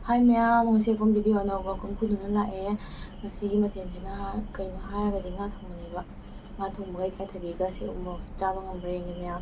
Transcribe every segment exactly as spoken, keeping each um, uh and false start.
ꯍꯥꯏ ꯃꯌꯥꯝ, ꯉꯁꯤ ꯑꯩꯈꯣꯏ ꯚꯤꯗꯤꯑꯣ ꯑꯅꯧꯕ ꯀꯨꯝꯈꯨꯗꯨꯅ ꯂꯥꯛꯑꯦ꯫ ꯉꯁꯤꯒꯤ ꯃꯊꯦꯜꯁꯤꯅ ꯀꯩꯅꯣ ꯍꯥꯏꯔꯒꯗꯤ ꯉꯥ ꯊꯣꯡꯕꯅꯦꯕ꯫ ꯉꯥ ꯊꯣꯡꯕꯒ ꯏꯀꯥꯏꯊꯕꯤꯒꯁꯦ ꯎꯃꯣꯔꯣꯛ ꯆꯥꯕ ꯉꯝꯕ꯭ꯔꯥ ꯌꯦꯡꯒꯦ ꯃꯌꯥꯝ꯫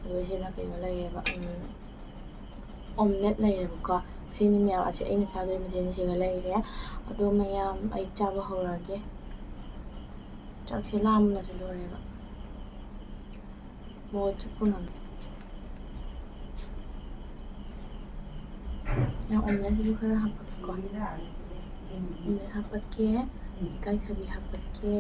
ꯑꯗꯨꯒ ꯁꯤꯅ ꯀꯩꯅꯣ ꯂꯩꯔꯦꯕ, ꯎꯝ, ꯑꯣꯝꯂꯦꯠ ꯂꯩꯔꯦꯕꯀꯣ꯫ ꯁꯤꯅꯤ ꯃꯌꯥꯝ, ꯑꯁꯤ ꯑꯩꯅ ꯆꯥꯗꯣꯏ ꯃꯊꯦꯜꯁꯤꯒ ꯂꯩꯔꯦ꯫ ꯑꯗꯣ ꯃꯌꯥꯝ, ꯑꯩ ꯆꯥꯕ ꯍꯧꯔꯛꯑꯒꯦ꯫ ꯆꯥꯛꯁꯦ ꯂꯥꯝꯕꯅꯁꯨ ꯂꯣꯏꯔꯦꯕ꯫ ꯃꯣꯔꯣꯛ ꯆꯨꯞꯄ ꯉꯝꯗꯦ꯫ ꯌꯥꯝ ꯑꯣꯝꯂꯦꯠꯁꯤꯁꯨ ꯈꯔ ꯍꯥꯞꯄꯛꯀꯦꯀꯣ꯫ ꯑꯣꯝꯂꯦꯠ ꯍꯥꯞꯄꯛꯀꯦ, ꯏꯀꯥꯏꯊꯕꯤ ꯍꯥꯞꯄꯛꯀꯦ꯫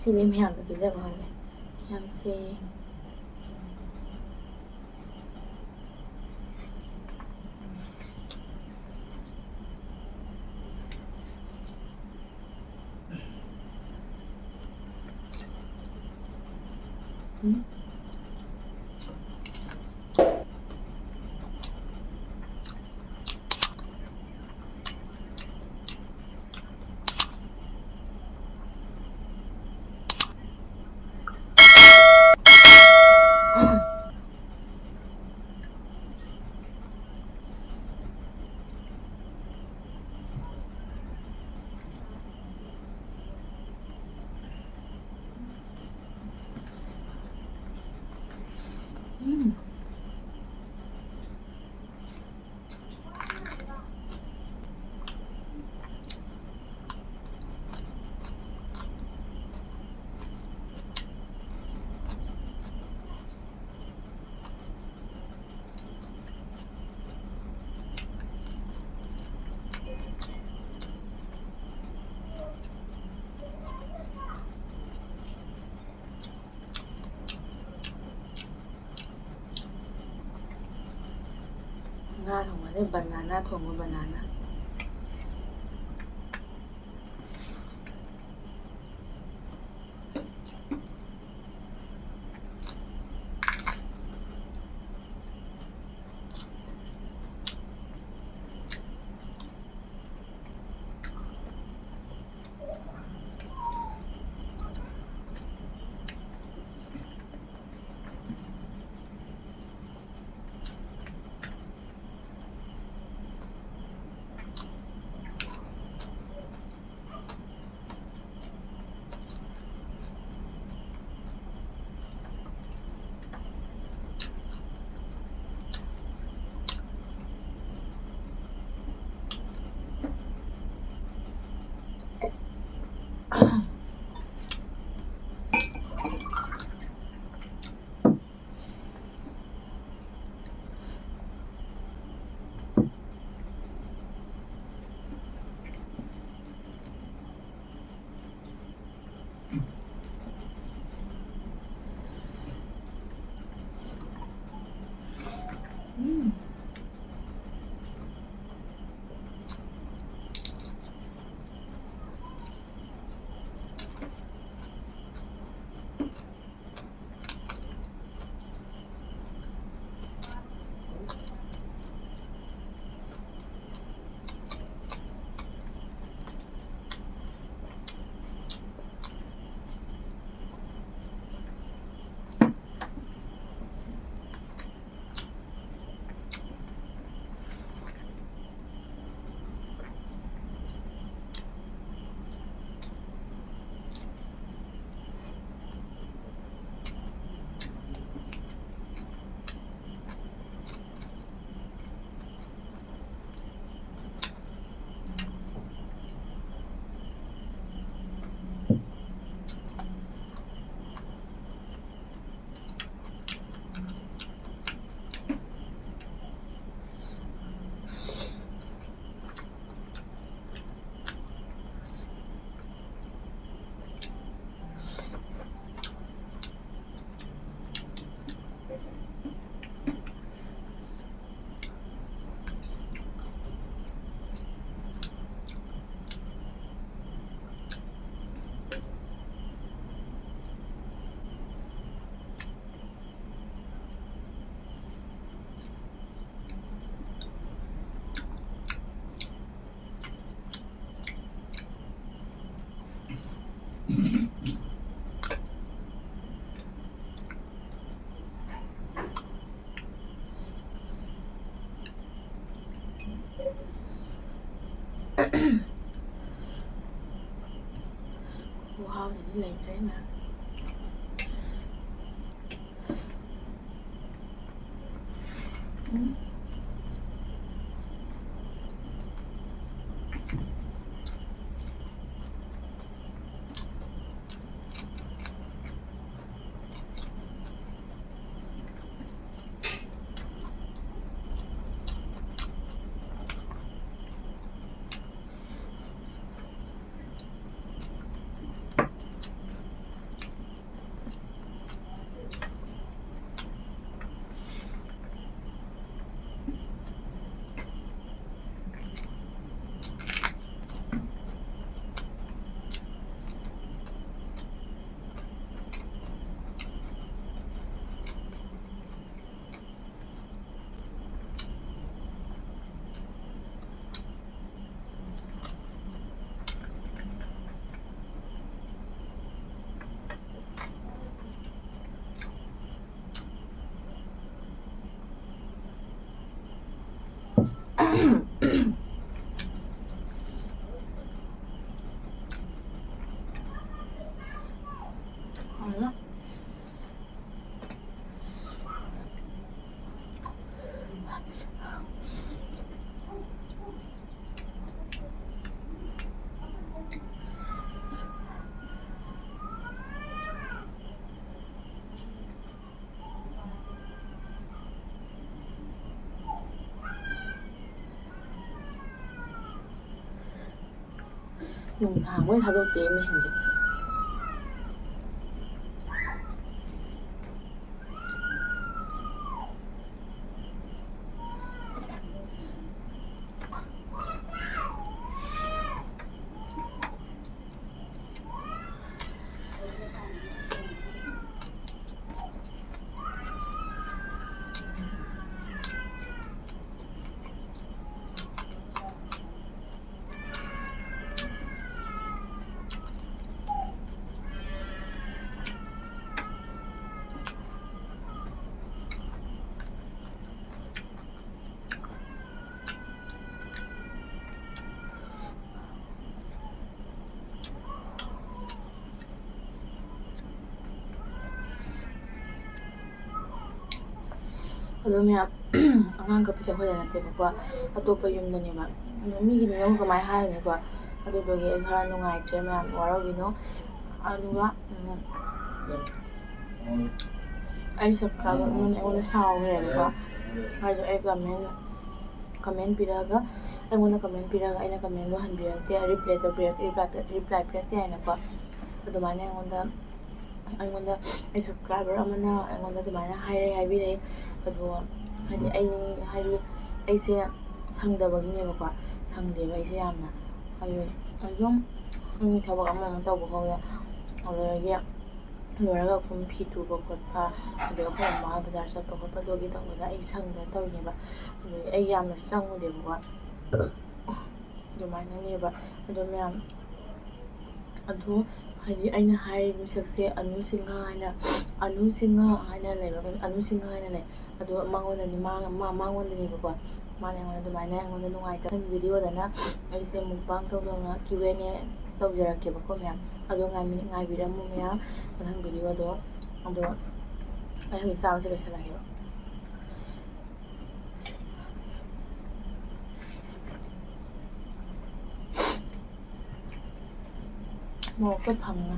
ꯁꯤꯗꯤ ꯃꯌꯥꯝꯗ ꯄꯤꯖꯕ ꯍꯧꯔꯦ꯫ ꯌꯥꯝꯁꯦ꯫ ꯎꯝ꯫ ꯎꯝ꯫ ꯉꯥ ꯊꯣꯡꯕꯁꯦ banana ꯊꯣꯡꯕ, banana꯫ ꯈꯨꯍꯥꯎꯁꯤꯗꯤ ꯂꯩꯇ꯭ꯔꯦ ꯃꯌꯥꯝ꯫ ꯎꯝ꯫ ꯅꯨꯡꯗꯥꯡ ꯂꯣꯏ ꯊꯥꯗꯣꯛꯇꯦ ꯃꯤꯁꯤꯡꯁꯦ꯫ ꯑꯗꯣ ꯃꯌꯥꯝ, ꯑꯉꯥꯡ ꯀꯞꯄꯤꯁꯦ ꯑꯩꯈꯣꯏꯗ ꯅꯠꯇꯦꯕꯀꯣ, ꯑꯇꯣꯞꯄ ꯌꯨꯝꯗꯅꯦꯕ꯫ ꯑꯗꯣ ꯃꯤꯒꯤꯗꯤ ꯑꯃꯨꯛ ꯀꯃꯥꯏꯅ ꯍꯥꯏꯔꯨꯅꯤꯀꯣ? ꯑꯗꯨꯗꯨꯒꯤ ꯑꯩ ꯈꯔ ꯅꯨꯡꯉꯥꯏꯇ꯭ꯔꯦ ꯃꯌꯥꯝ, ꯋꯥꯔꯧꯕꯤꯅꯨ꯫ ꯑꯗꯨꯒ, ꯎꯝ, ꯑꯩ subscriber ꯑꯃꯅ ꯑꯩꯉꯣꯟꯗ ꯁꯥꯎꯈ꯭ꯔꯦꯕꯀꯣ꯫ ꯍꯥꯏꯗꯤ ꯑꯩ comment, comment ꯄꯤꯔꯛꯑꯒ, ꯑꯩꯉꯣꯟꯗ comment ꯄꯤꯔꯛꯑꯒ ꯑꯩꯅ commentꯗꯣ ꯍꯟꯕꯤꯔꯛꯇꯦ, reply ꯇꯧꯕꯤꯔꯛꯇꯦ, reply, reply ꯄꯤꯔꯛꯇꯦ ꯍꯥꯏꯅꯀꯣ꯫ ꯑꯗꯨꯃꯥꯏꯅ ꯑꯩꯉꯣꯟꯗ, ꯑꯩꯉꯣꯟꯗ ꯑꯩ subscriber ꯑꯃꯅ ꯑꯩꯉꯣꯟꯗ ꯑꯗꯨꯃꯥꯏꯅ ꯍꯥꯏꯔꯛꯑꯦ, ꯍꯥꯏꯕꯤꯔꯛꯑꯦ꯫ ꯑꯗꯣ ꯍꯥꯏꯗꯤ ꯑꯩ, ꯍꯥꯏꯗꯤ ꯑꯩꯁꯦ ꯁꯪꯗꯕꯒꯤꯅꯦꯕꯀꯣ, ꯁꯪꯗꯦꯕ ꯑꯩꯁꯦ ꯌꯥꯝꯅ꯫ ꯑꯗꯨ ꯑꯗꯨꯝ ꯌꯨꯝꯒꯤ ꯊꯕꯛ ꯑꯃ ꯑꯃ ꯇꯧꯕ ꯈꯣꯠꯄꯗ, ꯑꯗꯨꯗꯒꯤ ꯂꯣꯏꯔꯒ ꯑꯗꯨꯝ ꯐꯤ ꯇꯨꯕ ꯈꯣꯠꯄ, ꯑꯗꯩ ꯑꯩꯈꯣꯏ ꯃꯥ ꯕꯖꯥꯔ ꯆꯠꯄ ꯈꯣꯠꯄ ꯑꯗꯨꯒꯤ ꯇꯧꯕꯗ ꯑꯩ ꯁꯪꯗꯅ ꯇꯧꯔꯤꯅꯦꯕ꯫ ꯑꯗꯨꯗꯤ ꯑꯩ ꯌꯥꯝꯅꯁꯨ ꯆꯪꯉꯨꯗꯦꯕꯀꯣ꯫ ꯑꯗꯨꯃꯥꯏꯅꯅꯦꯕ꯫ ꯑꯗꯣ ꯃꯌꯥꯝ, ꯑꯗꯣ ꯍꯥꯏꯗꯤ ꯑꯩꯅ ꯍꯥꯏꯔꯤꯕ ꯃꯤꯁꯛꯁꯦ ꯑꯅꯨ ꯁꯤꯡꯍ ꯍꯥꯏꯅ, ꯑꯅꯨ ꯁꯤꯡꯍ ꯍꯥꯏꯅ ꯂꯩꯕ, ꯑꯅꯨ ꯁꯤꯡꯍ ꯍꯥꯏꯅ ꯂꯩ꯫ ꯑꯗꯣ ꯃꯉꯣꯟꯗꯅꯤ, ꯃꯥ-, ꯃꯥ-, ꯃꯉꯣꯟꯗꯅꯦꯕꯀꯣ꯫ ꯃꯥꯅ ꯑꯩꯉꯣꯟꯗ ꯑꯗꯨꯃꯥꯏꯅ ꯑꯩꯉꯣꯟꯗ ꯅꯨꯡꯉꯥꯏꯇꯕ꯫ ꯃꯊꯪ ꯚꯤꯗꯤꯑꯣꯗꯅ ꯑꯩꯁꯦ mukbang ꯇꯧꯗꯧꯅ Q and A ꯇꯧꯖꯔꯛꯀꯦꯕꯀꯣ ꯃꯌꯥꯝ꯫ ꯑꯗꯣ ꯉꯥꯏꯃꯤ-, ꯉꯥꯏꯕꯤꯔꯝꯃꯨ ꯃꯌꯥꯝ, ꯃꯊꯪ ꯚꯤꯗꯤꯑꯣꯗꯣ꯫ ꯑꯗꯣ ꯑꯩ ꯍꯧꯖꯤꯛ ꯆꯥꯕꯁꯦ ꯂꯣꯏꯁꯤꯜꯂꯒꯦꯕ꯫ ꯃꯣꯔꯣꯛꯇꯣ ꯐꯪꯉꯦ꯫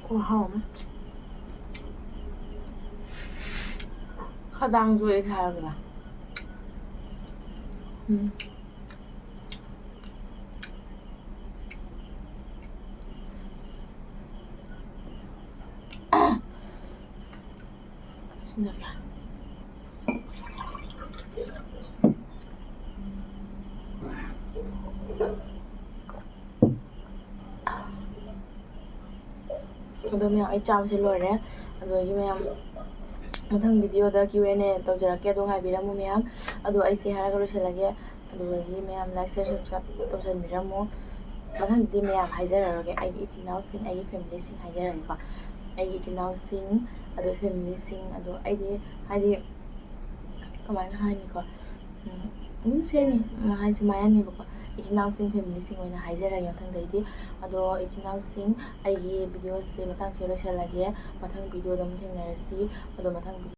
ꯈꯨꯍꯥꯎ ꯑꯃ꯫ ꯈꯗꯥꯡꯁꯨ ꯑꯩ ꯍꯥꯏꯔꯒ꯫ ꯎꯝ꯫ ꯑꯗꯣ ꯃꯌꯥꯝ, ꯑꯩ ꯆꯥꯕꯁꯦ ꯂꯣꯏꯔꯦ꯫ ꯑꯗꯨꯗꯒꯤ ꯃꯌꯥꯝ, ꯃꯊꯪ ꯚꯤꯗꯤꯑꯣꯗ Q and A ꯇꯧꯖꯔꯛꯀꯦ꯫ ꯑꯗꯣ ꯉꯥꯏꯕꯤꯔꯝꯃꯨ ꯃꯌꯥꯝ꯫ ꯑꯗꯣ ꯑꯩꯁꯦ ꯍꯥꯏꯔꯒ ꯂꯣꯏꯁꯤꯜꯂꯒꯦ꯫ ꯑꯗꯨꯗꯒꯤ ꯃꯌꯥꯝ like, share, subscribe ꯇꯧꯁꯟꯕꯤꯔꯝꯃꯣ꯫ ꯃꯊꯪꯗꯤ ꯃꯌꯥꯝ ꯍꯥꯏꯖꯔꯔꯣꯏꯒꯦ, ꯑꯩꯒꯤ ꯏꯆꯤꯟ ꯏꯅꯥꯎꯁꯤꯡ, ꯑꯩꯒꯤ familyꯁꯤꯡ ꯍꯥꯏꯖꯔꯒꯦꯀꯣ꯫ ꯑꯩꯒꯤ ꯏꯆꯤꯟ ꯏꯅꯥꯎꯁꯤꯡ, ꯑꯗꯣ familyꯁꯤꯡ, ꯑꯗꯣ ꯑꯩꯗꯤ ꯍꯥꯏꯗꯤ ꯀꯃꯥꯏꯅ ꯍꯥꯏꯅꯤꯀꯣ, ꯎꯝ, ꯑꯗꯨꯝ ꯁꯦꯡꯉꯤ, ꯎꯝ, ꯍꯥꯏ ꯁꯨꯃꯥꯏꯅꯅꯦꯕꯀꯣ꯫ ꯏꯆꯤꯟ ꯏꯅꯥꯎꯁꯤꯡ, familyꯁꯤꯡ ꯑꯣꯏꯅ ꯍꯥꯏꯖꯔꯒꯦ ꯃꯊꯪꯗꯩꯗꯤ꯫ ꯑꯗꯣ ꯏꯆꯤꯟ ꯏꯅꯥꯎꯁꯤꯡ, ꯑꯩꯒꯤ ꯚꯤꯗꯤꯑꯣꯁꯦ ꯃꯇꯥꯡꯁꯤꯗ ꯂꯣꯏꯁꯤꯜꯂꯒꯦ꯫ ꯃꯊꯪ ꯚꯤꯗꯤꯑꯣꯗ ꯑꯃꯨꯛ ꯊꯦꯡꯅꯔꯁꯤ꯫ ꯑꯗꯣ ꯃꯊꯪ